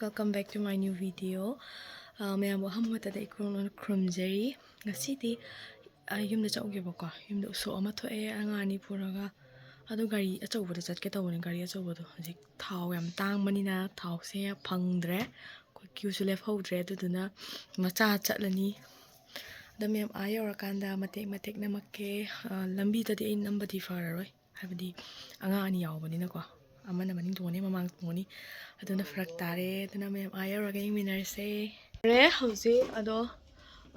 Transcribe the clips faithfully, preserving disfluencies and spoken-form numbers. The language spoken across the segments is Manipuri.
Welcome back to my new video. ꯑ, ꯃꯌꯥꯝꯕꯨ ꯑꯍꯥꯟꯕ ꯃꯛꯇꯗ ꯏꯈꯣ ꯈꯨꯔꯨꯝꯖꯔꯤ꯫ ꯉꯁꯤꯗꯤ ꯑ, ꯌꯨꯝꯗ ꯆꯠꯂꯨꯒꯦꯕꯀꯣ꯫ ꯌꯨꯝꯗ ꯎꯁꯣꯞ ꯑꯃ ꯊꯣꯛꯑꯦ, ꯑꯉꯥꯡ ꯑꯅꯤ ꯄꯨꯔꯒ꯫ ꯑꯗꯣ ꯒꯥꯔꯤ ꯑꯆꯧꯕꯗ ꯆꯠꯀꯦ ꯇꯧꯕꯅꯦ꯫ ꯒꯥꯔꯤ ꯑꯆꯧꯕꯗꯣ ꯍꯧꯖꯤꯛ ꯊꯥꯎ ꯌꯥꯝ ꯇꯥꯡꯕꯅꯤꯅ ꯊꯥꯎꯁꯦ ꯐꯪꯗ꯭ꯔꯦ꯫ ꯑꯩꯈꯣꯏ ꯀ꯭ꯌꯨꯁꯨ ꯂꯦꯞꯍꯧꯗ꯭ꯔꯦ꯫ ꯑꯗꯨꯗꯨꯅ ꯃꯆꯥ ꯆꯠꯂꯅꯤ꯫ ꯑꯗꯣ ꯃꯌꯥꯝ ꯑꯥ ꯌꯧꯔꯀꯥꯟꯗ ꯃꯇꯦꯛ ꯃꯇꯦꯛ ꯅꯝꯃꯛꯀꯦ꯫ ꯑ, ꯂꯝꯕꯤꯗꯗꯤ ꯑꯩ ꯅꯝꯕꯗꯤ ꯐꯔꯔꯣꯏ꯫ ꯍꯥꯏꯕꯗꯤ ꯑꯉꯥꯡ ꯑꯅꯤ ꯌꯥꯎꯕꯅꯤꯅꯀꯣ꯫ ꯑꯃꯅ ꯃꯅꯤꯡ ꯇꯣꯡꯉꯅꯤ, ꯃꯃꯥꯡ ꯇꯣꯡꯉꯅꯤ꯫ ꯑꯗꯨꯅ ꯐꯔꯛ ꯇꯥꯔꯦ꯫ ꯑꯗꯨꯅ ꯃꯌꯥꯝ ꯑꯥ ꯌꯧꯔꯒ ꯌꯦꯡꯃꯤꯟꯅꯔꯁꯦ꯫ ꯌꯧꯔꯦ ꯍꯧꯖꯤꯛ꯫ ꯑꯗꯣ,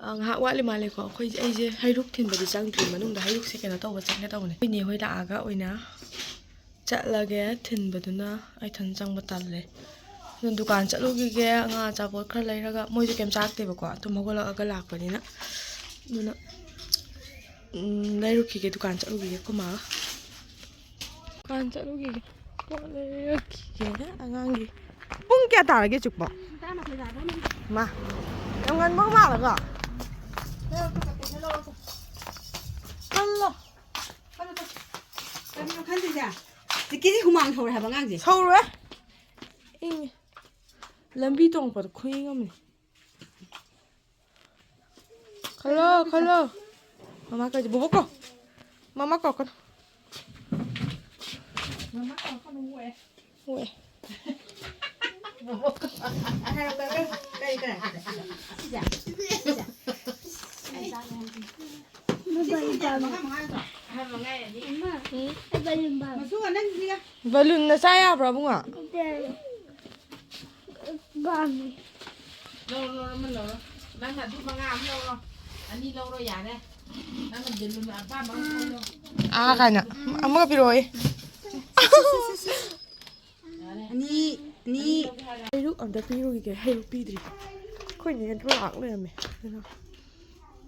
ꯑ, ꯉꯥꯏꯍꯥꯛ ꯋꯥꯠꯂꯤ ꯃꯥꯜꯂꯦꯀꯣ꯫ ꯑꯩꯈꯣꯏ, ꯑꯩꯁꯦ ꯍꯩꯔꯨꯛ ꯊꯤꯟꯕꯗꯤ ꯆꯪꯗ꯭ꯔꯤ꯫ ꯃꯅꯨꯡꯗ ꯍꯩꯔꯨꯛꯁꯦ ꯀꯩꯅꯣ ꯇꯧꯕ ꯆꯪꯒꯦ ꯇꯧꯕꯅꯦ꯫ ꯑꯩꯈꯣꯏ ꯅꯦ ꯍꯣꯏ ꯂꯥꯛꯑꯒ ꯑꯣꯏꯅ ꯆꯠꯂꯒꯦ꯫ ꯊꯤꯟꯕꯗꯨꯅ ꯑꯩ ꯏꯊꯟ ꯆꯪꯕ ꯇꯜꯂꯦ꯫ ꯑꯗꯨꯅ ꯗꯨꯀꯥꯟ ꯆꯠꯂꯨꯈꯤꯒꯦ꯫ ꯑꯉꯥꯡ ꯑꯆꯥꯄꯣꯠ ꯈꯔ ꯂꯩꯔꯒ, ꯃꯣꯏꯁꯨ ꯀꯩꯝ ꯆꯥꯔꯛꯇꯦꯕꯀꯣ꯫ ꯑꯗꯨꯝ ꯍꯧꯒꯠꯂꯛꯑꯒ ꯂꯥꯛꯄꯅꯤꯅ꯫ ꯑꯗꯨꯅ, ꯎꯝ, ꯂꯩꯔꯨꯈꯤꯒꯦ꯫ ꯗꯨꯀꯥꯟ ꯆꯠꯂꯨꯈꯤꯒꯦ ꯑꯩꯈꯣꯏ ꯃꯥꯒ꯫ ꯗꯨꯀꯥꯟ ꯆꯠꯂꯨꯈꯤꯒꯦ꯫ ꯄꯣꯠ ꯂꯩꯔꯛꯈꯤꯒꯦ ꯑꯉꯥꯡꯒꯤ꯫ ꯄꯨꯡ ꯀꯌꯥ ꯇꯥꯔꯒꯦ ꯍꯧꯖꯤꯛꯄꯣ? ꯃꯥ, ꯌꯥꯝ ꯉꯟꯕ ꯃꯥꯜꯂꯒ꯫ ꯈꯜꯂꯣ꯫ ꯀꯔꯤꯅꯣ ꯈꯜꯂꯤꯁꯦ? ꯖꯤꯀꯤꯗꯤ ꯍꯨꯃꯥꯡ ꯁꯧꯔꯦ ꯍꯥꯏꯕ ꯑꯉꯥꯡꯁꯦ꯫ ꯁꯧꯔꯣꯏ꯫ ꯏꯪꯉꯦ꯫ ꯂꯝꯕꯤ ꯇꯣꯡꯉꯛꯄꯗ ꯈꯨꯏꯪ ꯑꯃꯅꯤ꯫ ꯈꯜꯂꯣ, ꯈꯜꯂꯣ꯫ ꯃꯃꯥ ꯀꯧꯁꯦ, ꯕꯣꯕꯣꯛ ꯀꯧ꯫ ꯃꯃꯥ ꯀꯧꯔꯛꯀꯅꯨ꯫ ꯃꯃꯥ ꯀꯧꯔꯛꯀꯅꯨ, ꯑꯣꯛꯑꯦ꯫ ꯑꯣꯛꯑꯦ꯫ ꯕꯣꯕꯣꯛ꯫ ꯀꯩ, ꯀꯩ, ꯀꯩ, ꯀꯩ? ꯁꯤꯁꯦ? ꯁꯤꯁꯦ? ꯁꯤꯁꯦ ꯃꯉꯥ, ꯃꯉꯥ ꯅꯠꯇ꯭ꯔꯣ? ꯃꯉꯥ, ꯃꯉꯥ ꯌꯥꯅꯤ꯫ ꯎꯝ꯫ ꯃꯆꯨ ꯅꯪꯁꯤꯒ꯫ ꯕꯂꯨꯟꯅ ꯆꯥ ꯌꯥꯕ꯭ꯔꯣ, ꯏꯕꯨꯡꯉꯣ? ꯄꯥꯝꯃꯤ꯫ ꯂꯧꯔꯣ, ꯂꯧꯔꯣ, ꯑꯃ ꯂꯧꯔꯣ꯫ ꯅꯪ ꯑꯗꯨ ꯃꯉꯥ ꯑꯃ ꯂꯧꯔꯣ꯫ ꯑꯅꯤ ꯂꯧꯔꯣ, ꯌꯥꯔꯦ꯫ ꯅꯪꯅ ꯕꯦꯂꯨꯟ ꯑꯄꯥꯝꯕ ꯑꯃ ꯈꯜꯂꯣ꯫ ꯑꯥ, ꯀꯥꯏꯅ꯫ ꯑꯃꯒ ꯄꯤꯔꯛꯑꯣꯌꯦ꯫ ꯌꯥꯔꯦ꯫ ꯑꯅꯤ, ꯑꯅꯤ꯫ ꯍꯩꯔꯨꯛ ꯑꯝꯇ ꯄꯤꯔꯨꯈꯤꯒꯦ꯫ ꯍꯩꯔꯨꯛ ꯄꯤꯗ꯭ꯔꯤ꯫ ꯑꯩꯈꯣꯏ ꯅꯦ ꯑꯗꯨ ꯂꯥꯛ ꯂꯩꯔꯝꯃꯦ꯫ ꯑꯗꯨꯅ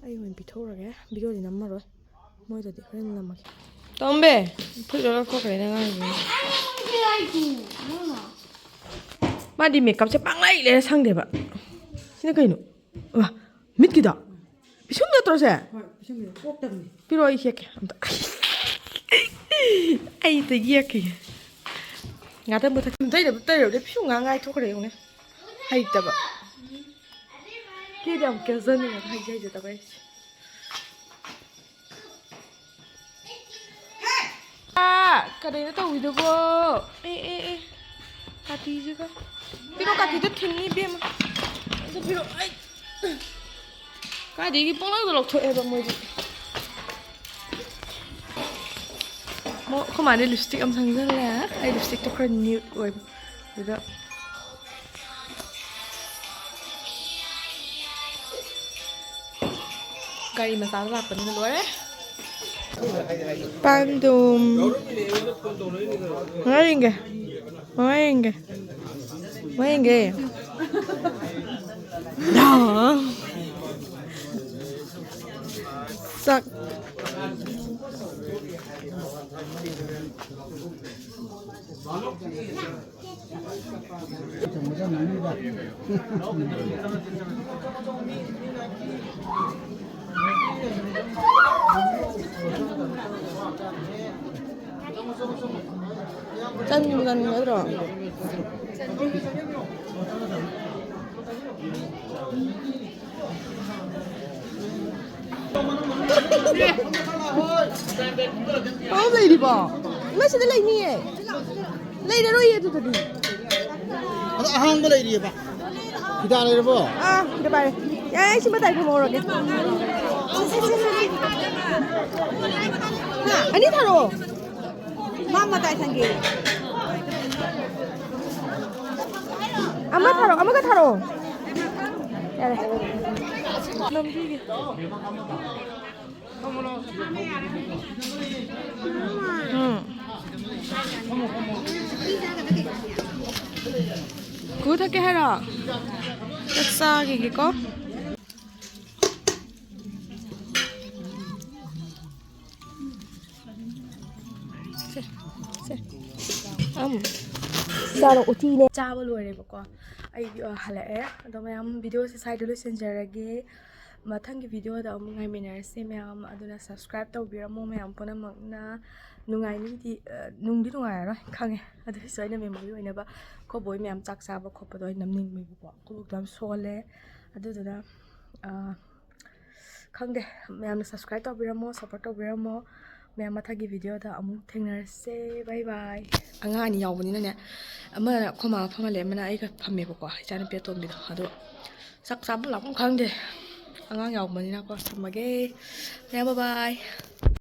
ꯑꯩ ꯑꯣꯏꯅ ꯄꯤꯊꯣꯛꯎꯔꯒꯦ꯫ ꯚꯤꯗꯤꯑꯣꯗꯤ ꯅꯝꯃꯔꯣꯏ꯫ ꯃꯣꯏꯗꯗꯤ ꯍꯣꯔꯦꯟ ꯅꯝꯃꯒꯦ꯫ ꯇꯣꯝꯕꯤ, ꯐꯨꯔꯤꯠ ꯂꯣꯏ ꯂꯧꯊꯣꯛꯈ꯭ꯔꯦ ꯅꯪ ꯑꯉꯥꯡꯁꯤꯡ꯫ ꯃꯥꯗꯤ ꯃꯦꯀꯞꯁꯦ ꯄꯪꯂꯩ ꯂꯩꯔ ꯁꯪꯗꯦꯕ꯫ ꯁꯤꯅ ꯀꯩꯅꯣ? ꯋꯥ, ꯃꯤꯠꯀꯤꯗꯣ? ꯄꯤꯁꯨꯝ ꯅꯠꯇ꯭ꯔꯣ ꯁꯦ? ꯍꯣꯏ, ꯄꯤꯁꯨꯝꯒꯤꯗꯣ ꯀꯣꯛꯇꯕꯅꯤ꯫ ꯄꯤꯔꯛꯑꯣ, ꯑꯩ ꯁꯦꯠꯀꯦ ꯑꯝꯇ꯫ ꯑꯩ ꯑꯝꯇ ꯌꯦꯛꯈꯤꯒꯦ꯫ ꯉꯥꯛꯇꯪ ꯃꯨꯊꯠ-, ꯇꯩꯅꯕ ꯇꯩꯔꯨꯕꯗꯤ ꯄꯤꯁꯨꯝ ꯉꯥ ꯉꯥꯏ ꯊꯣꯛꯈ꯭ꯔꯦ ꯌꯦꯡꯉꯨꯅꯦ꯫ ꯍꯩꯇꯕ꯫ ꯀꯦꯗꯤ ꯌꯥꯝ ꯀꯦꯖꯅꯤꯡꯉꯦ, ꯍꯩꯗꯤ ꯍꯩꯖꯗꯕ ꯑꯩꯁꯦ꯫ ꯑꯥ, ꯀꯔꯤꯅꯣ ꯇꯧꯔꯤꯗꯨꯕꯣ? ꯑꯦ, ꯑꯦ, ꯑꯦ꯫ ꯀꯥꯇꯤꯁꯤꯒ꯫ ꯄꯤꯔꯣ, ꯀꯥꯇꯤꯗꯣ ꯊꯤꯟꯅꯤ, ꯏꯕꯦꯝꯃ꯫ ꯑꯗꯨ ꯄꯤꯔꯣ꯫ ꯑꯩ꯫ ꯀꯥꯏꯗꯒꯤ ꯄꯪꯂꯧꯗ ꯂꯧꯊꯣꯛꯑꯦꯕ ꯃꯣꯏꯗꯤ꯫ ꯃꯣ-, ꯑꯩꯈꯣꯏ ꯃꯥꯗꯤ lipstick ꯑꯃ ꯁꯪꯖꯜꯂꯦ꯫ ꯑꯩ lipstickꯇꯣ ꯈꯔ nude ꯑꯣꯏꯕ꯫ ꯑꯗꯨꯗ ꯒꯥꯔꯤ ꯃꯆꯥꯗ ꯂꯥꯛꯄꯅꯤꯅ ꯂꯣꯏꯔꯦ꯫ ꯄꯥꯟꯗꯨꯝ꯫ ꯃꯉꯥ ꯌꯦꯡꯒꯦ꯫ ꯃꯉꯥ ꯌꯦꯡꯒꯦ꯫ ꯃꯉꯥ ꯌꯦꯡꯒꯦ꯫ ꯆꯥꯛ꯫ ꯆꯟꯕꯨ ꯆꯟꯒꯗ꯭ꯔꯣ? ꯄꯥꯎ ꯂꯩꯔꯤꯕꯣ? ꯏꯃꯥ, ꯁꯤꯗ ꯂꯩꯅꯤꯌꯦ꯫ ꯂꯩꯔꯔꯣꯏꯌꯦ ꯑꯗꯨꯗꯗꯤ꯫ ꯑꯗꯣ ꯑꯍꯥꯡꯕ ꯂꯩꯔꯤꯑꯕ꯫ ꯐꯤꯗꯥ ꯂꯩꯔꯕꯣ? ꯑꯥ, ꯐꯤꯗꯥ ꯄꯥꯏꯔꯦ꯫ ꯌꯥꯏ, ꯁꯤ ꯃꯇꯥꯏ ꯐꯝꯍꯧꯔꯒꯦ꯫ ꯑꯅꯤ ꯊꯥꯔꯛꯑꯣ꯫ ꯃꯥ ꯃꯇꯥꯏ ꯊꯪꯒꯦ꯫ ꯑꯃ ꯊꯥꯔꯛꯑꯣ, ꯑꯃꯒ ꯊꯥꯔꯛꯑꯣ꯫ ꯌꯥꯔꯦ꯫ ꯅꯝꯕꯤꯒꯦ꯫ ꯎꯝ꯫ ꯀꯨ ꯊꯛꯀꯦ ꯍꯥꯏꯔꯣ? ꯆꯥꯛ ꯆꯥꯈꯤꯒꯦꯀꯣ꯫ ꯁꯦ, ꯁꯦ꯫ ꯑꯝ꯫ ꯆꯥꯔꯣ, ꯎꯇꯤꯅꯦ꯫ ꯆꯥꯕ ꯂꯣꯏꯔꯦꯕꯀꯣ꯫ ꯑꯩ, ꯑ, ꯍꯜꯂꯛꯑꯦ꯫ ꯑꯗꯣ ꯃꯌꯥꯝ, videoꯁꯦ ꯁ꯭ꯋꯥꯏꯗ ꯂꯣꯏꯁꯤꯟꯖꯔꯒꯦ꯫ ꯃꯊꯪꯒꯤ video ꯗ ꯑꯃꯨꯛ ꯉꯥꯏꯃꯤꯟꯅꯔꯁꯦ ꯃꯌꯥꯝ꯫ ꯑꯗꯨꯅ subscribe ꯇꯧꯕꯤꯔꯝꯃꯣ ꯃꯌꯥꯝ ꯄꯨꯝꯅꯃꯛꯅ꯫ ꯅꯨꯡꯉꯥꯏꯅꯤꯗꯤ, ꯑ, ꯅꯨꯡꯗꯤ ꯅꯨꯡꯉꯥꯏꯔꯔꯣꯏ ꯈꯪꯉꯦ꯫ ꯑꯗꯨꯒꯤꯁꯨ ꯑꯩꯅ memory ꯑꯣꯏꯅꯕ ꯑꯩꯈꯣꯏ ꯕꯣꯏ ꯃꯌꯥꯝ ꯆꯥꯛ ꯆꯥꯕ ꯈꯣꯠꯄꯗꯣ ꯑꯩ ꯅꯝꯅꯤꯡꯕꯒꯤꯀꯣ꯫ ꯈꯨꯕꯣꯛꯇꯣ ꯌꯥꯝ ꯁꯣꯜꯂꯦ꯫ ꯑꯗꯨꯗꯨꯅ, ꯑ, ꯈꯪꯗꯦ, ꯃꯌꯥꯝꯅ subscribe ꯇꯧꯕꯤꯔꯝꯃꯣ, support ꯇꯧꯕꯤꯔꯝꯃꯣ꯫ ꯃꯌꯥꯝ ꯃꯊꯪꯒꯤ video ꯗ ꯑꯃꯨꯛ ꯊꯦꯡꯅꯔꯁꯦ꯫ Bye bye꯫ ꯑꯉꯥꯡ ꯑꯅꯤ ꯌꯥꯎꯕꯅꯤꯅꯅꯦ, ꯑꯃꯅ ꯑꯩꯈꯣꯏ ꯃꯥꯒ ꯐꯝꯍꯜꯂꯦ, ꯑꯃꯅ ꯑꯩꯒ ꯐꯝꯃꯦꯕꯀꯣ, ꯏꯆꯥꯅꯨꯄꯤ ꯑꯇꯣꯝꯕꯤꯗꯣ꯫ ꯑꯗꯣ ꯆꯥꯛ ꯆꯥꯕ ꯂꯥꯛꯐꯝ ꯈꯪꯗꯦ, ꯑꯉꯥꯡ ꯌꯥꯎꯕꯅꯤꯅꯀꯣ꯫ ꯊꯝꯃꯒꯦ ꯃꯌꯥꯝ, bye bye꯫